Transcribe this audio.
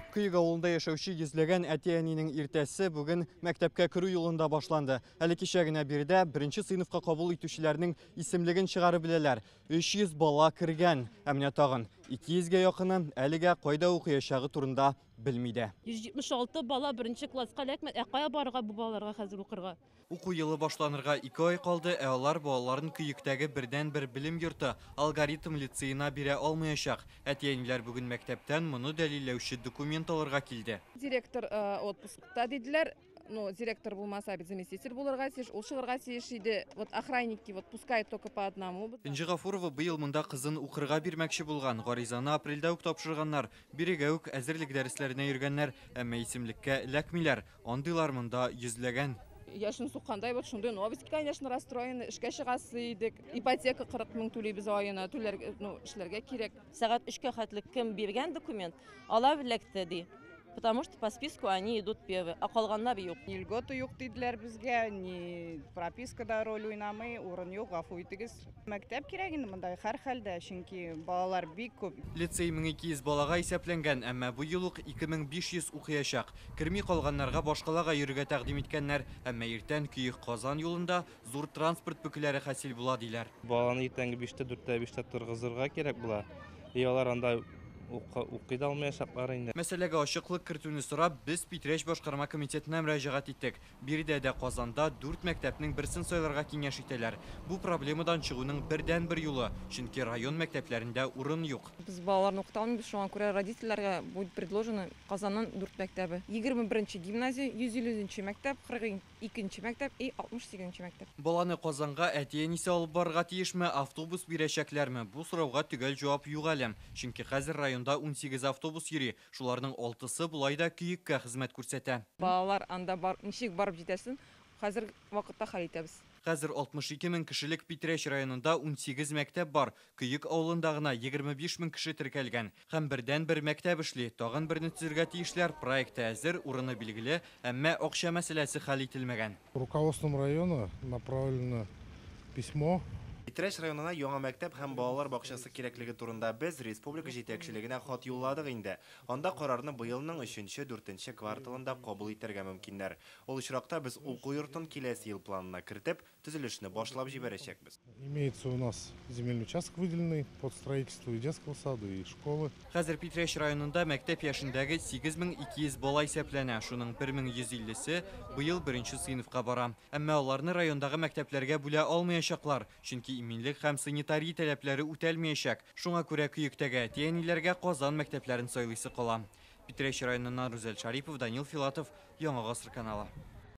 Көек авылында яшәүче йөзләгән әти-әнинең иртәсе бүген мәктәпкә керү юлында башланды. Әле кичә генә биредә беренче сыйныфка кабул итүчеләрнең исемлеген чыгарып беләләр. 300 бала кергән. Ә менә тагын 200гә якыны әлегә кайда укыячагы турында белми дә. 176 бала беренче класска эләкмәде. Ә кая барырга бу балаларга хәзер укырга? Уку елы башланырга 2 ай калды, ә алар балаларын Көектәге бердәнбер белем йорты Алгоритм лицеена бирә алмаячак. Әти-әниләр бүген мәктәптән моны дәлилләүче документ алырга килде. Директор отпускта диделәр. Ну, директор булмаса бит заместитель булырга тиеш, ул чыгарга тиеш иде. Вот охранники вот пускают только по одному. Энҗе Гафурова быел монда кызын укырга бирмәкче булган. Гаризаны апрельдә үк тапшырганнар. Бирегә үк әзерлек дәресләренә йөргәннәр, әмма исемлеккә эләкмиләр. Андыйлар монда йөзләгән. Яшен суккандай вот шундый новость, конечно, расстроены. Эшкә чыгасы идек. Ипотека 40 мең түлибез аена, түләргә, ну, эшләргә кирәк. Сәгать 3кә хәтле кем биргән документ, алар эләкте ди. Потому что по списку они идут первые, а калганнар юк. Ни льгота юк диделәр безгә, ни прописка да роль уйнамый, урын юк, гафу итегез. Мәктәп кирәк инде монда һәрхәлдә, чөнки балалар бик күп. Лицей 1200 балага исәпләнгән, әмма бу ел ук 2500 укыячак. Керми калганнарга башкалага йөрергә тәкъдим иткәннәр, әмма иртән Көек Казан юлында зур транспорт бөкеләре хасил була диләр. Баланы иртәнге 5тә, 4тә, 5тә торгызырга кирәк була. И алар анда укый да алмаячаклар инде. Мәсьәләгә ачыклык кертүне сорап, без Питрәч башкарма комитетына мөрәҗәгать иттек. Биредә дә Казанда 4 мәктәпнең берсен сайларга киңәш итәләр. Бу проблемадан чыгуның бердәнбер юлы, чөнки район мәктәпләрендә урын юк. Без балаларны укыта алмыйбыз, шуңа күрә родительләргә будет предложено Казанның 4 мәктәбе. 21 гимназия, 150 мәктәп, 42 мәктәп и 68 мәктәп. Баланы Казанга әти-әнисе алып барырга тиешме, автобус бирәчәкләрме? Бу сорауга төгәл җавап юк әле. Чөнки хәзер районда 18 автобус йөри. Шуларның 6-сы болай да Көеккә хезмәт күрсәтә. Балалар анда бар, ничек барып җитәсен, хәзер вакытта хәл итәбез. Хәзер 62 мең кешелек Питрәч районында 18 мәктәп бар. Көек авылында гына 25 мең кеше теркәлгән. Һәм бердәнбер мәктәп эшли. Тагын берне төзергә тиешләр. Проекты әзер, урыны билгеле, әмма акча мәсьәләсе хәл ителмәгән. Руководством района направлено письмо. Питрәч районына яңа мәктәп һәм балалар бакчасы кирәклеге турында без республика җитәкчелегенә хат юлладык инде. Анда карарны быелның 3-4 кварталында кабул итәргә мөмкиннәр. Ул очракта без уку йортын киләсе ел планына кертеп, төзелешне башлап җибәрәчәкбез. Имеется у нас земельный участок, выделенный под строительство и детского сада, и школы. Хәзер Питрәч районында мәктәп яшендәге 8200 бала исәпләнә. Шуның 1150-се быел беренче сыйныфка бара. Әмма аларны райондагы мәктәпләргә бүлә алмаячаклар, чөнки иминлек һәм санитария таләпләре үтәлмәячәк. Шуңа күрә Көектәге әти-әниләргә Казан мәктәпләрен сайлыйсы кала. Питрәч районыннан Рүзәл Шарипов, Данил Филатов, Яңа Гасыр каналы.